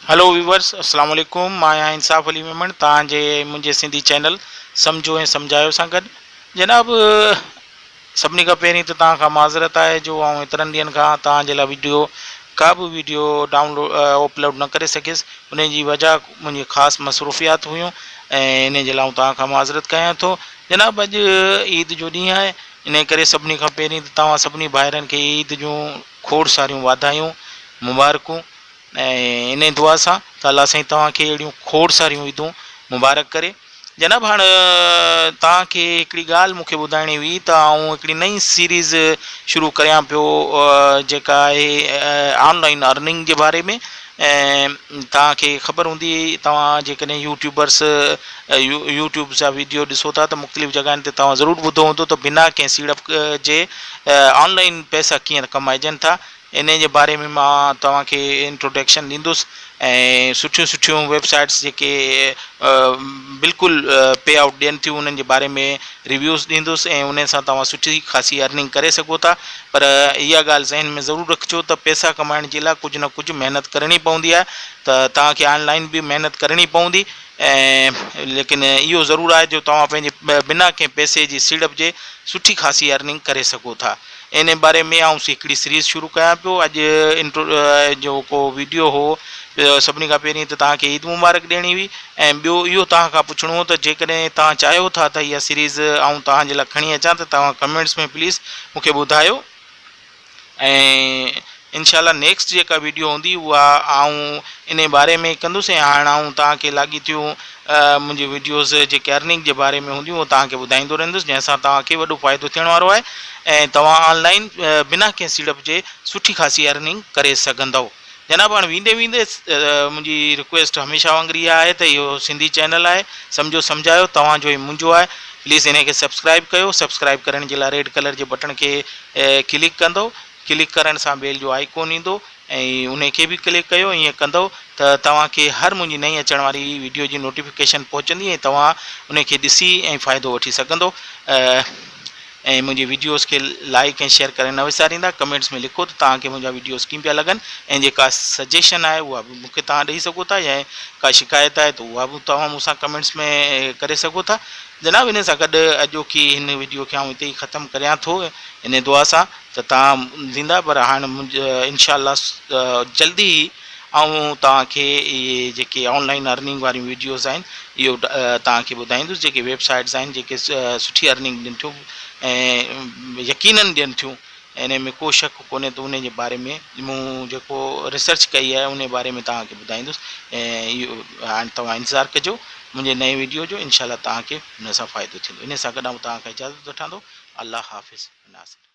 هلو viewers السلام عليڪم مان آهيان انصاف علي ميمڻ توهان جي منهنجي سنڌي چينل سمجهو ۽ سمجهايو سان گڏ جناب سڀني کان پهرين ته توهان کان معذرت آهي جو آئون ايترن ڏينهن کان توهان جي لاء ويڊيو ڪا به ويڊيو ڊائونلوڊ اپلوڊ نه ڪري سگهيس ان جي وجه منهنجي خاص مصروفيات هيون ۽ ان جي لاء آئون توهان کان معذرت ڪيان ٿو جناب اڄ عيد جو ڏينهن آهي ان ڪري سڀني کان پهرين ته توهان سڀني ڀائرن کي عيد جون کوڙ ساريون واڌايون مبارڪون ۽ انهي دعا سان ته الله سائين توهان کي اهڙيون کوڙ ساريون عيدون مبارڪ ڪري. جناب هاڻ توهان کي هڪڙي ڳالهه مون کي ٻڌائڻي هئي ته آئون هڪڙي نئين سيريز شروع ڪريان پيو جيڪا آهي آن لائن ارننگ جي باري ۾ ۽ توهان کي خبر هوندي توهان جيڪڏهن يوٽيوبرس يوٽيوب جا ويڊيو ڏسو ٿا ته مختلف جڳهن تي توهان ضرور ٻڌو هوندو ته بنا ڪنهن سيڙپ جي آن لائن پئسا ڪيئن ڪمائجن ٿا انهي جي باري ۾ مان توهان کي انٽروڊڪشن ڏيندس ۽ سٺيون سٺيون ويب سائيٽس جيڪي بلڪل پي آئوٽ ڏين ٿيون انهن جي باري ۾ ريويوز ڏيندس ۽ انهي سان توهان سٺي خاصي ارننگ ڪري سگهو ٿا پر اها ڳالهه ذهن ۾ ضرور رکجو ته پئسا ڪمائڻ جي لاء ڪجهه نه ڪجهه محنت ڪرڻي پوندي آهي ته توهان کي آن لائن به محنت ڪرڻي پوندي ۽ ليڪن اهو ضرور آهي جو توهان پنهنجي بنا ڪنهن پئسي جي سيڙپ جي سٺي خاصي ارننگ ڪري سگهو ٿا. ان باري ۾ آئون هڪڙي سيريز شروع ڪيان پيو اڄ انٽرو جو ڪو ويڊيو هو سڀني کان پهرين ته توهان کي عيد مبارڪ ڏيڻي هئي ۽ ٻيو اهو توهان کان پڇڻو هو ته جيڪڏهن توهان چاهيو ٿا ته اها سيريز آئون توهان جي لاء کڻي اچان ته توهان ڪمينٽس ۾ پليز مون کي ٻڌايو ۽ انشاء الله نيڪسٽ جيڪا ويڊيو هوندي اها آئون انهي باري ۾ ڪندس ۽ هاڻ آئون توهان کي لاڳيتيون منهنجي ويڊيوز جيڪي ارننگ جي باري ۾ هونديون اهو توهان کي ٻڌائيندو رهندس جنهن سان توهان کي وڏو فائدو ٿيڻ وارو آهي ۽ توهان آن لائن بنا ڪنهن سيڙپ جي سٺي خاصي ارننگ ڪري سگهندؤ جناب هاڻ ويندي ويندي منهنجي رڪويسٽ هميشه وانگر اها آهي ته اهو سنڌي چينل آهي سمجهو سمجهايو توهان جو ۽ منهنجو آهي پليز انهي کي سبسڪرائب ڪيو سبسڪرائب ڪرڻ جي لاء ريڊ ڪلر جي بٽڻ کي ڪلڪ ڪندؤ ڪلڪ ڪرڻ سان بيل جو آئيڪون ايندو ۽ انهي کي به ڪلڪ ڪيو ائين ڪندؤ ته توهان کي هر منهنجي نئين اچڻ واري ويڊيو جي نوٽيفڪيشن پهچندي ۽ توهان انهي کي ڏسي ۽ فائدو وٺي سگهندو ۽ منهنجي ويڊيوز کي لائيڪ ۽ شيئر ڪرڻ نه وساريندا ڪمينٽس ۾ لکو ته توهان کي منهنجا ويڊيوز ڪيئن پيا لڳن ۽ جي ڪا سجيشن آهي اها به مون کي توهان ڏئي سگهو ٿا يا ڪا شڪايت آهي ته اها به توهان مون سان ڪمينٽس ۾ ڪري سگهو ٿا جناب انهي سان گڏ اڄوڪي هن وڊيو کي آئون هتي ئي ختم ڪريان ٿو انهي دعا سان ته توهان زنده پر هاڻ انشاء الله جلدي ئي آئون توهان کي اهي جيڪي آن لائن ارننگ واريون وڊيوز آهن اهو توهان کي ٻڌائيندس جيڪي ويب سائيٽس آهن جيڪي سٺي ارننگ ڏين ٿيون ۽ يقينن ڏين ٿيون انهي ۾ ڪو شڪ ڪونهي ته انهي جي باري ۾ مون جيڪو ريسرچ ڪئي آهي انهي باري ۾ توهان کي ٻڌائيندس ۽ اهو هاڻي توهان انتظار ڪجو منهنجي نئين ويڊيو جو انشاء الله توهان کي ان سان فائدو ٿيندو انهي سان گڏ آئون توهان کان اجازت وٺان ٿو الله حافظ ناصر.